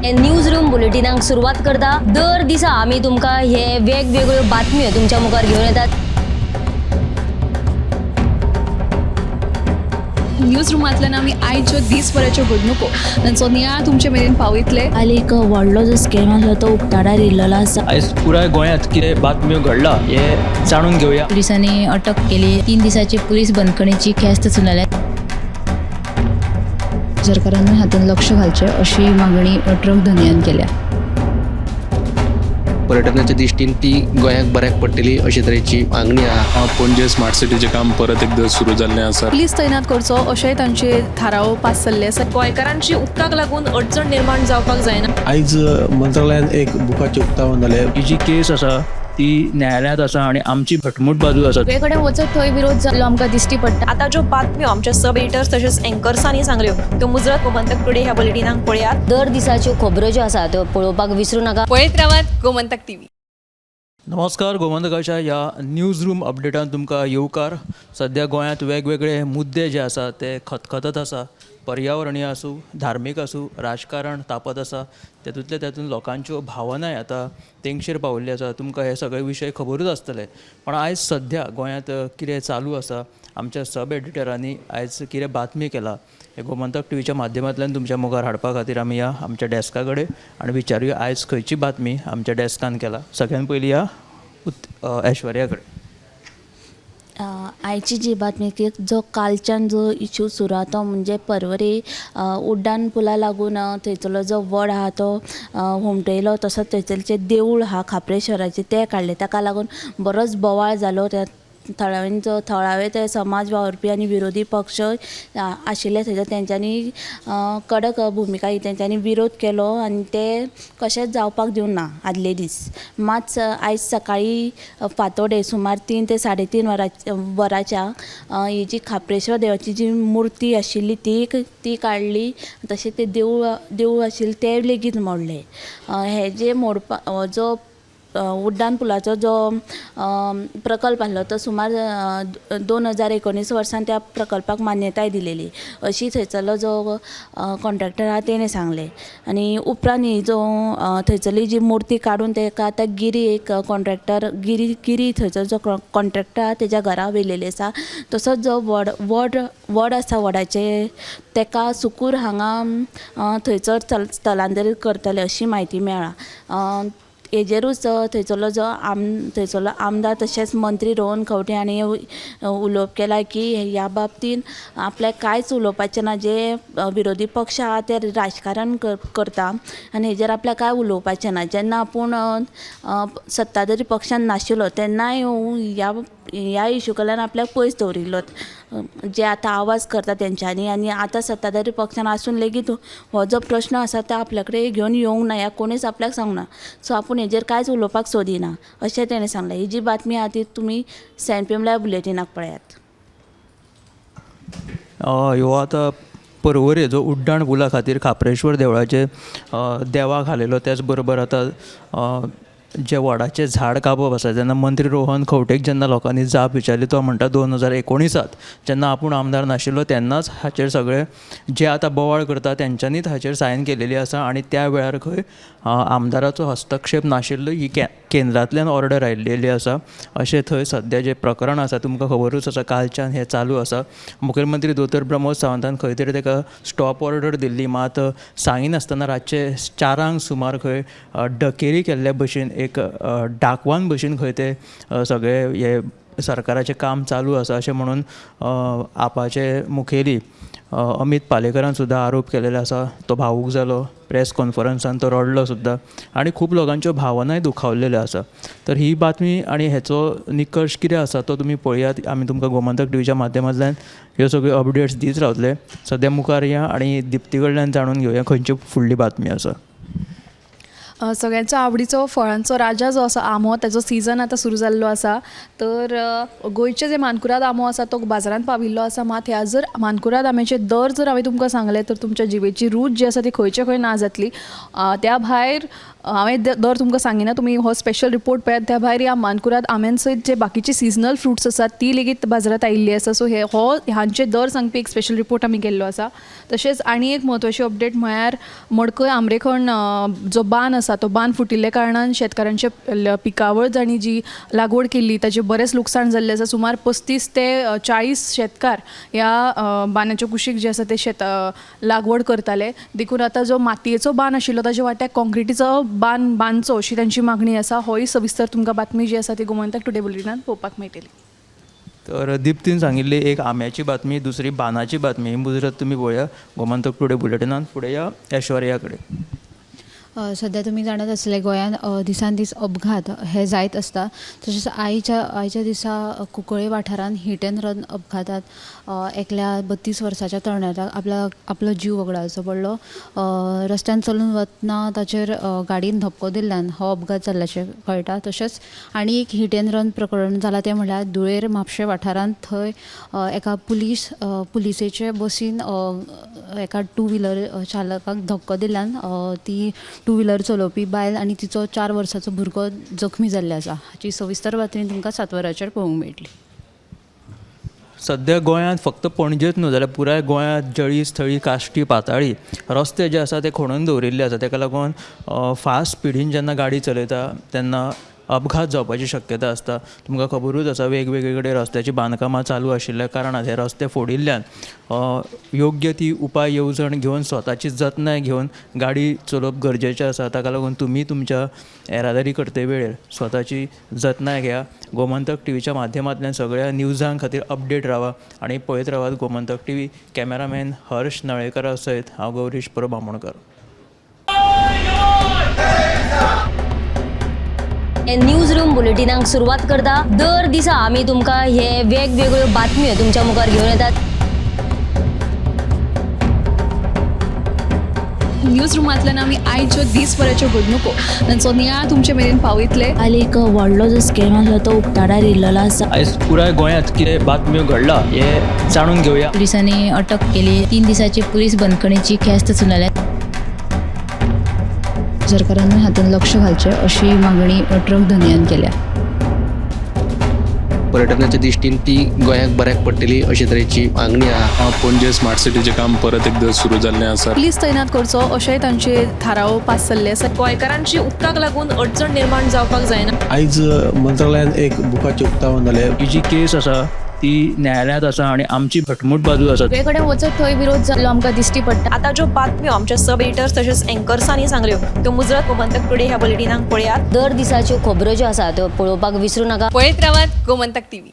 News room बुलेटिनाक सुरवात करता. दर दिसा आमी तुमकां हे वेगवेगळ्यो बातम्यो तुमच्या मुखार घेवन येतात. न्यूज रुमांतल्यान आमी आयच्यो दीसभराच्यो घडणुको तांचो नियाळ तुमचे मेरेन पावयतले. काल एक व्हडलो जो स्कॅम आसलो तो उक्ताडार येयल्लो आसा. आयज पुराय गोंयांत कितें बातम्यो घडला हें जाणून घेवया. पोलिसांनी अटक केली. 3 दिसाची पोलीस बंदखणीची ख्यास्त सुनावल्या. सरकारान हातूंत लक्ष घालचें अशी मागणी ट्रक धनयान केल्या. पर्यटनाच्या दृश्टीन ती गोंयाक बऱ्याक पडटली अशे तरेची मागणी आहा. पणजे स्मार्ट सिटीचें काम परत एकदां सुरू जाल्लें आसा. पुलीस तैनात करचो अशेंय तांचे थाराव पास जाल्ले आसा. गोंयकारांची उदकाक लागून अडचण निर्माण जावपाक जायना. आयज मंत्रालयान एक बुकाचें उक्तावण जालें. ही जी केस आसा ती न्यायालयांत आसा आनी आमची घटमूट बाजू आसा. सगळे कडेन वचत थंय विरोध जाल्लो आमकां दिश्टी पडटा. आतां ज्यो बातम्यो आमच्या सब एडिटर्स तशेंच एंकर्सांनी सांगल्यो त्यो मुजरत गोमंतक टुडे ह्या बुलेटिनाक पळयात. दर दिसाच्यो खबरो ज्यो आसा त्यो पळोवपाक विसरूं नाका. पळयत रावात गोमंतक टीव्ही. नमस्कार, गोमंतकाच्या ह्या न्यूज रूम अपडेटान तुमकां येवकार. सद्या गोंयांत वेगवेगळे मुद्दे जे आसा ते खतखतत आसा. पर्यावरणीय आसूं, धार्मीक आसूं, राजकारण तापत आसा. तेतूंतले तेतून लोकांच्यो भावनाय आतां तेंगशेर पाविल्ल्यो आसा. तुमकां हे सगळे विशय खबरूच आसतले. पण आयज सद्या गोंयांत कितें चालू आसा, आमच्या सब एडिटरांनी आयज कितें बातमी केला हे गोमंतक टीव्हीच्या माध्यमांतल्यान तुमच्या मुखार हाडपा खातीर आमी ह्या आमच्या डॅस्का कडेन आनी विचारुया आयज खंयची बातमी आमच्या डॅस्कान केला. सगळ्यान पयलीं ह्या ऐश्वर्या कडेन. आयची जी बातमी की जो कालच्यान जो इशू सुरू आहा तो म्हणजे परवरी उड्डाण पुला लागून थंयसरलो जो वड आहा तो हुमटयलो, तसोच थंयसरचें देवूळ आहा खाप्रेश्वराचें तें काडलें. ताका लागून बरोच बोवाळ जालो. त्या थळाव्यांचो थळावे ते समाज वावुरपी आनी विरोधी पक्ष आशिल्ले थंयसर तेंच्यांनी कडक भुमिका तेंच्यांनी विरोध केलो आनी ते कशेंच जावपाक दिवंक ना आदले दीस. मात आयज सकाळी फांतोडेर सुमार 3 ते 3.5 वरांच्या ही जी खाप्रेश्वर देवाची जी मुर्ती आशिल्ली ती काडली, तशें तें देवूळ आशिल्लें तें लेगीत मोडलें. हें जें मोडपा जो उड्डाण पुलाचो जो प्रकल्प आसलो तो सुमार 2019 वर्सान त्या प्रकल्पाक मान्यताय दिलेली अशी थंयसरलो जो कॉन्ट्रॅक्टर आहा तेणें सांगलें. आनी उपरांत ही जो थंयसरली जी मुर्ती काडून तेका आतां गिरी एक कॉन्ट्रॅक्टर गिरी थंयसर जो कॉन्ट्रॅक्टर आहा तेज्या घरा व्हेलेली आसा. तसोच जो वड वड वड आसा वडाचे तेका सुकूर हांगा थंयसर स्थलांतरीत करतले अशी म्हायती मेळ्ळा. हेजेरूच थंयसरलो जो थंयसरलो आमदार तशेंच मंत्री रोहन खंवटे हांणी उलोवप केलां की ह्या बाबतीन आपल्याक कांयच उलोवपाचें ना. जे विरोधी पक्ष आहा ते राजकारण करता आनी हेजेर आपल्याक कांय उलोवपाचें ना. जेन्ना आपूण सत्ताधारी पक्षान नाशिल्लो तेन्नाय ह्या इशू कडल्यान आपल्याक पयस दवरिल्लो जे आतां आवाज करता तेंच्यांनी. आनी आतां सत्ताधारी पक्षान आसून लेगीत हो जो प्रश्न आसा तो आपल्या कडेन घेवन येवंक ना, ह्या कोणीच आपल्याक सांगूंक ना. सो आपूण हेजेर कांयच उलोवपाक सोदिना अशें तेणें सांगलें. ही जी बातमी आहा ती तुमी 7 PM live बुलेटिनाक पळयात. ह्यो आतां परवरे जो उड्डाण पुला खातीर खाप्रेश्वर देवळाचे देवाक हालयलो, त्याच बरोबर आतां जे वडाचें झाड कापप आसा जेन्ना मंत्री रोहन खंवटेक जेन्ना लोकांनी जाप विचारली तो म्हणटा 2019 जेन्ना आपूण आमदार नाशिल्लो तेन्नाच हाचेर सगळे जे आतां बोवाळ करता तेंच्यांनीच हाचेर सायन केलेली आसा आनी त्या वेळार खंय आमदाराचो हस्तक्षेप नाशिल्लो, ही केंद्रांतल्यान ऑर्डर आयिल्ली आसा अशें थंय सद्या जें प्रकरण आसा तुमकां खबरूच आसा. कालच्यान हें चालू आसा. मुखेलमंत्री दोतोर प्रमोद सावंतान खंय तरी ताका स्टॉप ऑर्डर दिल्ली, मात सांगिनासतना रातचे 4 सुमार खंय डकेरी केल्ल्या भशेन एक डाकवान भशेन खंय ते सगळे हे सरकाराचें काम चालू आसा अशें म्हणून आपाचे मुखेली अमीत पालेकरान सुद्दां आरोप केलेले आसा. तो भावूक जालो, प्रेस कॉन्फरन्सान तो रडलो सुद्दां आनी खूब लोकांच्यो भावनाय दुखावलेल्यो आसा. तर ही बातमी आनी हेचो निकर्श कितें आसा तो तुमी पळयात. आमी तुमकां गोमंतक टीव्हीच्या माध्यमांतल्यान ह्यो सगळ्यो अपडेट्स दीत रावतले. सद्या मुखार या आनी दिप्ती कडल्यान जाणून घेवया खंयची फुडली बातमी आसा. सगळ्यांचो आवडीचो फळांचो राजा जो आसा आंबो, ताजो सिजन आतां सुरू जाल्लो आसा. तर गोंयचे जे मानकुराद आंबो आसा तो बाजारांत पाविल्लो आसा. मात ह्या जर मानकुराद आंब्याचे दर जर हांवें तुमकां सांगलें तर तुमच्या जिबेची रूच जी आसा ती खंयचे खंय ना जातली. त्या भायर हांवें दर तुमकां सांगिना, तुमी हो स्पेशल रिपोर्ट पळयात. त्या भायर ह्या मानकुराद आंब्यान सयत जे बाकीचे सिजनल फ्रुट्स आसात ती लेगीत बाजारांत आयिल्ली आसा. सो हे हो हांचे दर सांगपी एक स्पेशल रिपोर्ट आमी केल्लो आसा. तशेंच आनी एक म्हत्वाची अपडेट म्हळ्यार मडकय आमरेखण जो बांद आसा तो बांद फुटिल्ल्या कारणान शेतकारांचे पिकावळ जांणी जी लागवड केल्ली ताचें बरेंच लुकसाण जाल्लें आसा. सुमार 35 ते 40 शेतकार ह्या बांदाच्या कुशीक जे आसा ते शेत लागवड करताले. देखून आतां जो मातयेचो बांद आशिल्लो ताच्या वाट्याक कॉन्क्रिटीचो बांद बांदचो अशी तांची मागणी आसा. होय सविस्तर तुमकां बातमी जी आसा ती गोमंतक टुडे बुलेटिनान पळोवपाक मेळटली. तर दीप्तीन सांगिल्ली एक आंब्याची बातमी, दुसरी बांदाची बातमी. मुजरत तुमी पळोवया गोमंतक टुडे बुलेटिनान. फुडें या ऐश्वर्या कडेन. सध्या तुमी जाणात आसतले गोंयांत दिसान दीस अपघात हे जायत आसता. तशेंच आयच्या दिसा कुंकळे वाठारांत हीट एंड रन अपघातांत एकल्या 32 वर्साच्या तरणाट्याक आपलो जीव वगडावचो पडलो. रस्त्यान चलून वतना ताचेर गाडयेन धपको दिल्ल्यान हो अपघात जाल्ल्याचें कळटा. तशेंच आनी एक हीट एंड रन प्रकरण जालां तें म्हणल्यार धुळेर म्हापशें वाठारांत थंय एका पुलिसेचे बसीन एका टू व्हिलर चालकाक धक्को दिल्ल्यान ती टू व्हिलर चलोवपी बायल आनी तिचो 4 वर्साचो भुरगो जखमी जाल्ले आसा. हाची सविस्तर बातमी तुमकां 7 वरांचेर पळोवंक मेळटली. सद्या गोंयांत फक्त पणजेच न्हू जाल्यार पुराय गोंयांत जळी स्थळी काश्टी पाताळी रस्ते जे आसा ते खणून दवरिल्ले आसा. ताका लागून फास्ट स्पिडीन जेन्ना गाडी चलयता तेन्ना अपघात जावपाची शक्यता आसता. तुमकां खबरूच आसा वेगवेगळे कडेन रस्त्याची बांदकामां चालू आशिल्ल्या कारणान हे रस्ते फोडिल्ल्यान योग्य ती उपाय येवजण घेवन स्वताची जतनाय घेवन गाडी चलोवप गरजेचें आसा. ताका लागून तुमी तुमच्या येरादारी करते वेळेर स्वताची जतनाय घेया. गोमंतक टीव्हीच्या माध्यमांतल्यान सगळ्या न्यूजां खातीर अपडेट रावा आनी पळयत रावात गोमंतक टीव्ही. कॅमेरामॅन हर्ष नळेकरा सयत हांव गौरीश परब आमोणकर. न्यूज रूम बुलेटिनाक सुरवात करता. दर दिसा आमी तुमकां हे वेगवेगळ्यो बातम्यो तुमच्या मुखार घेवन येतात. न्यूज रुमांतल्यान आमी आयच्यो दीसभराच्यो घडणुको तांचो नियाळ तुमचे मेरेन पावयतले. काल एक व्हडलो जो स्कॅम आसलो तो उक्ताडार येयल्लो आसा. आयज पुराय गोंयांत कितें बातम्यो घडला हें जाणून घेवया. पुलिसांनी अटक केली. 3 दिसाची पुलीस बंदखणीची ख्यास्त सुनायल्या. सरकारान हातूंत लक्ष घालचें अशी मागणी ट्रक धनयान केल्या. पर्यटनाच्या दृश्टीन ती गोंयाक बऱ्याक पडटली अशे तरेची मागणी आहा. पणजे स्मार्ट सिटीचें काम परत एकदां सुरू जाल्लें आसा. पुलीस तैनात करचो अशेंय तांचे थाराव पास जाल्ले आसा. गोंयकारांची उदकाक लागून अडचण निर्माण जावपाक जायना. आयज मंत्रालयान एक बुकाचें उक्तावण जालें. ही जी केस आसा ती न्यायालयांत आसा आनी आमची घटमूट बाजू आसा. सगळे कडेन वचत थंय विरोध जाल्लो आमकां दिश्टी पडटा. आतां ज्यो बातम्यो आमच्या सब एडिटर्स तशेंच एंकर्सांनी सांगल्यो त्यो मुजरत गोमंतक टुडे ह्या बुलेटिनाक पळयात. दर दिसाच्यो खबरो ज्यो आसा त्यो पळोवपाक विसरू नाका. पळयत रावात गोमंतक टीव्ही.